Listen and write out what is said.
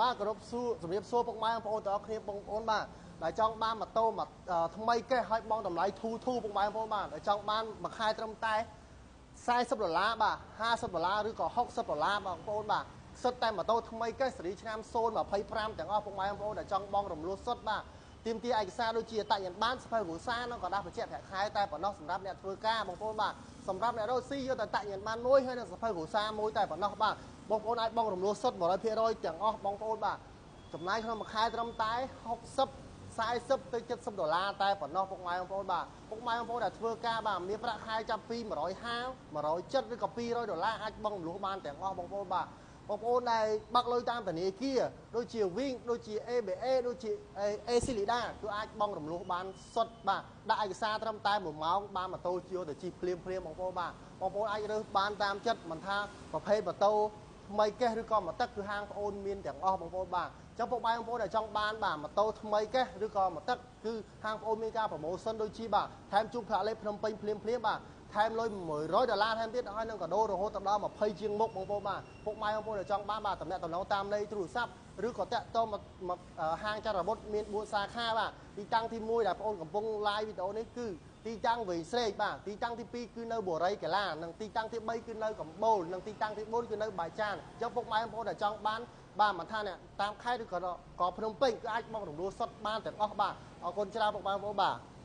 បាទគោរពសួរជំរាបសួរពុកម៉ែបងប្អូនទាំងអស់គ្នាបងប្អូនបាទដែលចង់បានម៉ូតូមកថ្មីកេះឲ្យបងតម្លៃធូរធូរពុកម៉ែបងប្អូនបាទដែលចង់បានមួយខែត្រឹមតែ40ដុល្លារបាទ50ដុល្លារឬក៏60ដុល្លារបងប្អូនបាទសុទ្ធតែម៉ូតូថ្មីកេះសេរីឆ្នាំ025ទាំងអស់ពុកម៉ែបងប្អូនដែលចង់បងរំលោះសុទ្ធបាទទាមទារឯកសារដូចជាតញ្ញបានសភៅគ្រួសារនិងក៏ដាស់បញ្ជាក់ប្រាក់ខែតែប៉ុណ្ណោះសម្រាប់អ្នកធ្វើការបងប្អូនបាទសម្រាប់អ្នករកស៊ីយកតែតញ្ញបានមួយហើយនិងសភៅគ្រួសារមួយតែប៉ុណ្ណោះបាទបងប្អូនអាចបងរំលោះសុទ្ធ100%ទាំងអស់បងប្អូនបាទចំណាយក្នុងមួយខែត្រឹមតែ60 40ទៅ70ដុល្លារតែប៉ុណ្ណោះពុកម៉ែបងប្អូនបាទពុកម៉ែបងប្អូនដែលធ្វើការបាទមានប្រាក់ខែចាប់ពី150 170ឬក៏200ដុល្លារអាចបង់រំលោះបានទាំងអស់បងប្អូនបាទបងប្អូនដែលបាក់លុយតាមធនាគារដូចជា Wing ដូចជា ABA ដូចជា ACLEDA គឺអាចបង់រំលោះបានសុទ្ធបាទដាក់ឯកសារត្រឹមតែ1ម៉ោងបានម៉ូតូជាទៅជិះភ្លាមភ្លាមបងប្អូនបាទបងប្អូនអាចរើសបានតាមចិត្តមិនថាប្រភេទម៉ូតូថ្មីកេះឬក៏ម៉ូទឹកគឺហាងបងប្អូនមានទាំងអស់បងប្អូនបាទចឹងពុកម៉ែបងប្អូនដែលចង់បានបាទម៉ូតូថ្មីកេះឬក៏ម៉ូទឹកគឺហាងបងប្អូនមានការ promotion ដូចជាបាទថែមជូនផ្លាកលេខភ្នំពេញភ្លាមភ្លាមបាទថែមលុយ100ដុល្លារថែមទៀតហើយនឹងកាដូរហូតដល់20ជាងមុខបងប្អូនបាទពុកម៉ែបងប្អូនដែលចង់បានបាទតំណាក់តំណងតាមលេខទូរស័ព្ទឬក៏តាក់ទងមកហាងចារវុធមាន4សាខាបាទទីតាំងទី1ដែលបងប្អូនកំពុង live វីដេអូនេះគឺទីតាំងវែងស្រេកបាទទីតាំងទី2គឺនៅបូរីកាឡានិងទីតាំងទី3គឺនៅកំបូលនិងទីតាំងទី4គឺនៅបាយចានអញ្ចឹងពុកម៉ែបងប្អូនដែលចង់បានបាទមិនថាអ្នកតាមខេត្តឬក៏ភ្នំពេញគឺអាចមករំលោះសុទ្ធបានទាំងអស់បាទអរគុណច្រើនពុកម៉ែបងប្អូនបាទ។